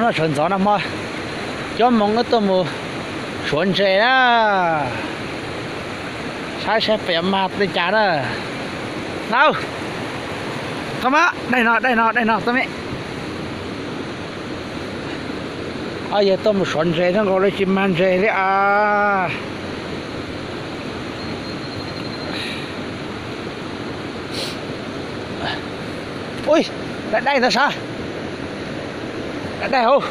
Sawv ntxov no hmo cuaj moos wb tuaj mus suav ntses na, saib saib pem mag li cas na. Nau, qhov ma, daig no, daig no, daig no, tau me. Ob yawg tuaj mus suav ntses zoo nkaus li tsis mag ntses li as. Ui, daig daig ntawd sav, daig daig hauv.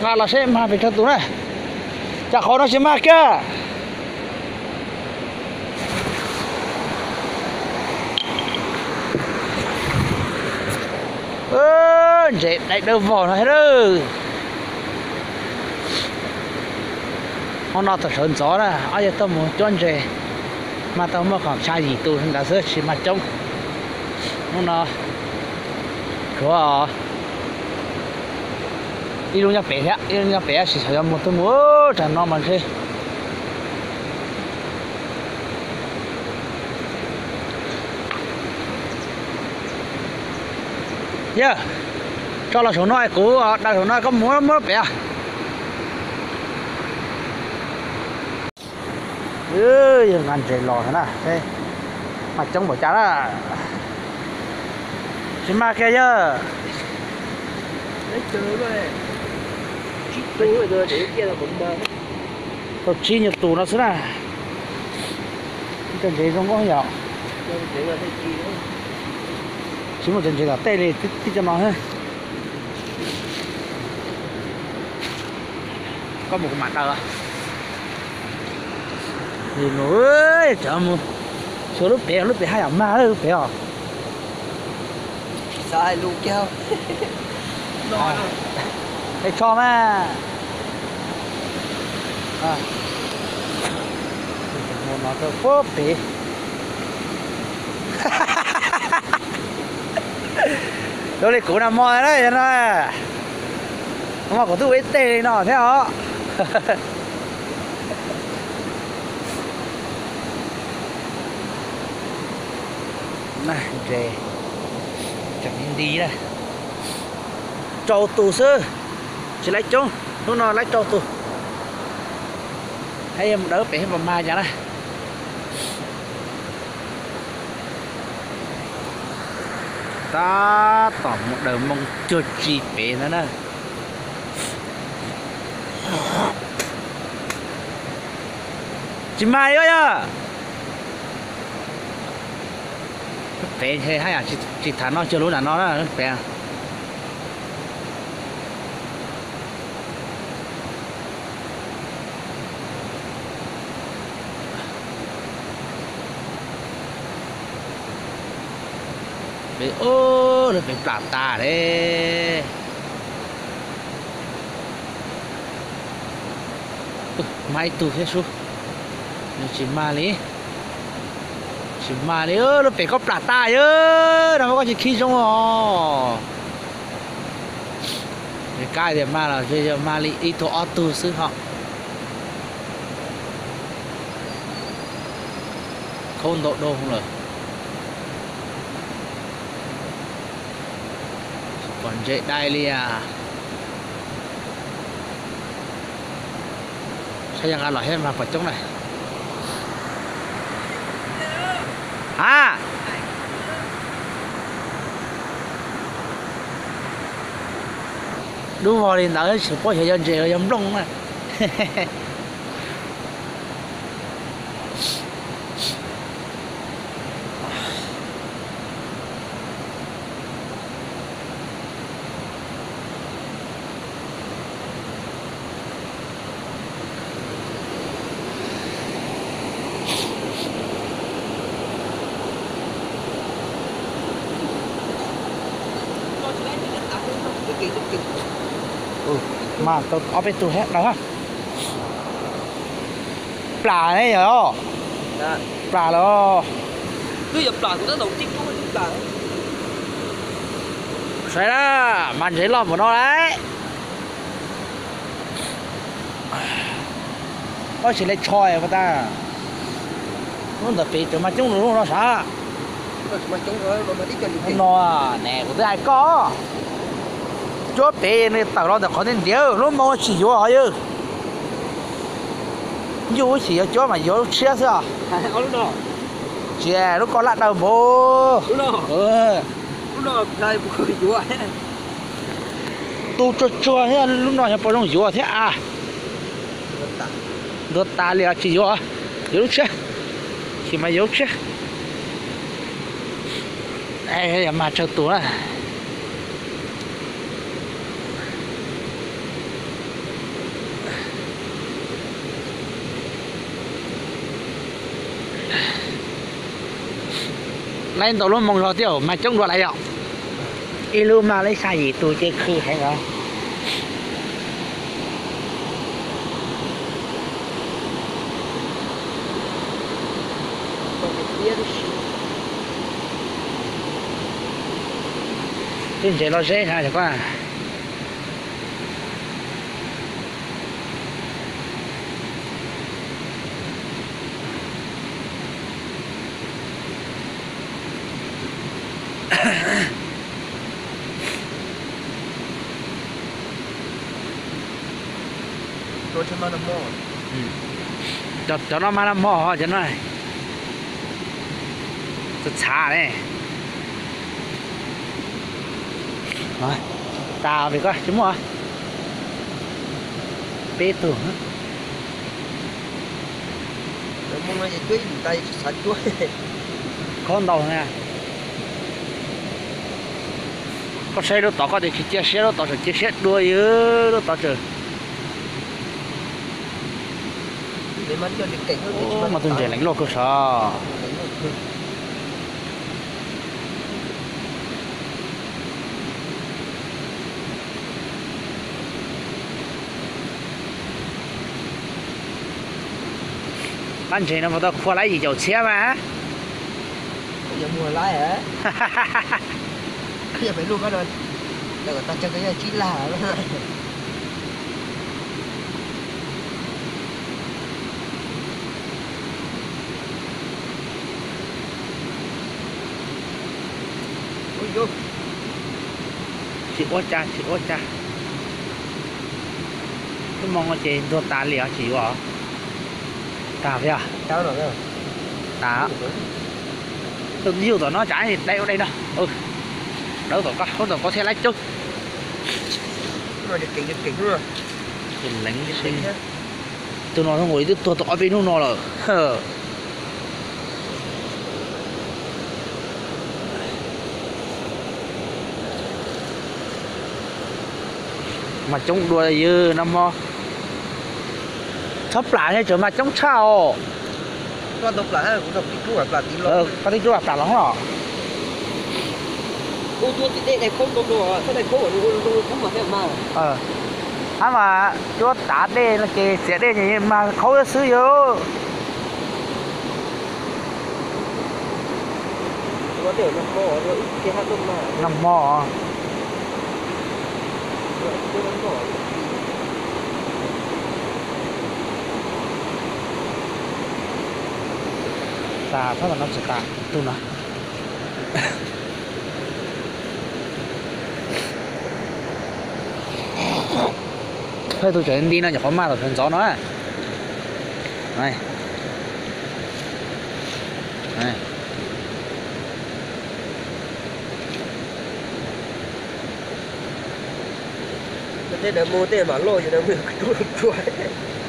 Nqa los seb mag pes tsawg tus na. Cas qhov no tsis mag kiag. Ntses daig dawb vog no thiab lawm. Hmo no thaum sawv ntxov na ob yawg tuaj mus cuab ntses, mag tau muaj khoom xya yim tus ntawd xwb tsis mag coob. Hnub no tshuav ib lub nyob pem thiab, ib lub nyob pem tab sis xyov yuav mus twg mus, tsam no mas ntshe. Yawg, tso los saum no kuv daws saum no koj muab muab pem. Yawg nqa ntses los na, mag coob npaum cas na. Tsis mag kiag yawg. Tau tsib nyuag tus no xwb na. Ib co ntses zoo nkauj yom. Tsis muaj cov ntses tom tej li, tib co no xwb. Koj mus kuv mam daws. Tseem mus xyuas lub pem, lub pem haj yam mag lub pem os. Es tsho mas. Mus no rau puag pem. Zoo li kuv nag hmo na, no mas kuv twb ua ib teg li no thiab os. Ntses tseem nti na. Rau tus xwb, tsis laib coob, hnub no laib rau tus. Hab yog mus dawb pem hab puas mag cas na. Tab tom mus daws moo cuag tsi pem ntawd na. Tsis mag li yog. Pem haj yam tsis tham no cuag lub nram no na pem. Pem, lawv pem plam tas le. Mag ib tug thiab sub. Nws tsis mag li. Tsis mag li, lub pem koj plam tas yawg, no mas koj tsis khib zoo os. Nws kab tias mag los yog mag li ib tug ob tug xwb ho. Khaub ntau doo lawm. Tsis pom ntses dai li as. Saib yog nqa los thiab mas pom coob na. A, dub vog li ntawd tsis paub xyov yog ntses los yog nplooj na. Mas tau ob peb tug thiab daws. Plam ne yog? Plam los. Saib na, mas ntses loj npaum no lauj. Ob tsis le tsho tas. Lub ntawd pem tseem mas coob lub no sav. No ne kuv twb hais koj. Cuab pem nws tawm los ntawm qhov ntiav ntiav, lub moo tsis yuav os yawg. Ncuj ub tsis yuav cuab mas yuav lub tshiab xwb os. Tsis, lub ko laj daw npaum. Tu tsuag tsuag thiab lub no xyov puas zoo yuav thiab a. Ntuag tas li os tsis yuav, yuav lub tshiab. Tsis mas yuav lub tshiab. Yog mag tsawg tus na. Laib ntau lub moo zog thiab mas coob dua lawm yom. Ib lub mag laib xya yim tus ces khwv heev os. Twb ntses los zeb na. Cov no mas nag hmo cov no txhav txhav ne. Tas vim koj tsis muaj peb tug. Khaub ntau na. Koj saib lub tod koj tias tsis cia siab, lub tod tseem cia siab dua yog lub tod tseem. Mas tus ntses leev luaj kawg sav. Qab ntses no puas tau khuav laib yim caum txhiab mas. Tsis ua cas, tsis ua cas. Lub moo ces ntuag tas li os, tsis yuav. Tas yog. Tas. Yug tom no tsam dai ua dai no. Dawb tom ko, ub tom ko thiab laib cub. Leev, tus no zoo nkaus twb tuag tau ob peb hnub no lawm. Mas coob dua yog nag hmo. Txhob plam thiab, tseem mas coob tshaj os. Koj twb cub plam los los. Ab mas cuab tav dej no ces txiav dej mas khaub xwb yog. Nag hmo. Tas, phab no tsis tas tus no. Peb tus tseem nti no nyuam qhuav mag tom sawv ntxov no.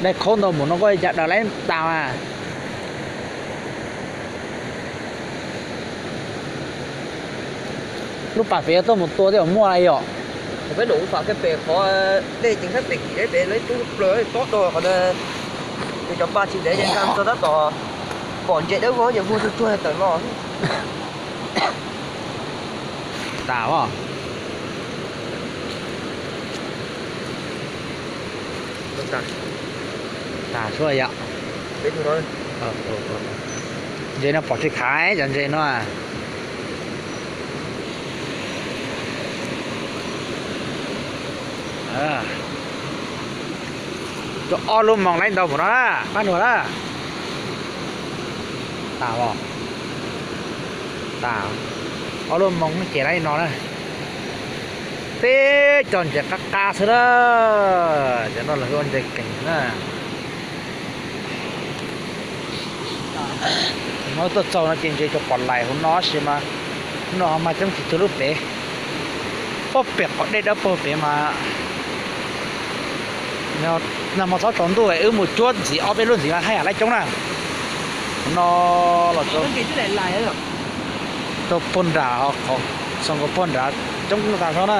Dej khaub ntau mus no koj cas daws laib tas mas. Lub pas pem tuaj mus tua tej zaum muaj li os. Peb num fam kiag pem qhov dej ceev sab pem kim deb pem lawv tub plaws tob do qhov na. Nws cov pa tsis ntev ces nkag txog tab tom pom ntses dawb vog ces vuag tsuag tsuag tawm los. Tas os. Tas suab yom. Ntses no pom tsis khaiv cov ntses no. Cov ob lub moos laib ntau mus no na, pab nua na. Tas os. Tas. Ob lub moos ces laib no na. Teb cov ntses qab qab xwb na. Cov no los ua ntses keem na. No tuaj txaug no ces ntses cov pom lais hauv no sis mas, no mas coob tsis tug lub pem. Puag pem qhov dej dawb paug pem mas, nag hmo txhob tsaus ntuj wb mus cuab ntxiv ob peb lub ntxiv mas haj yam laj coob na. No los rau puag nram, qhov xoo nkaus puag nrad coob tas zog na.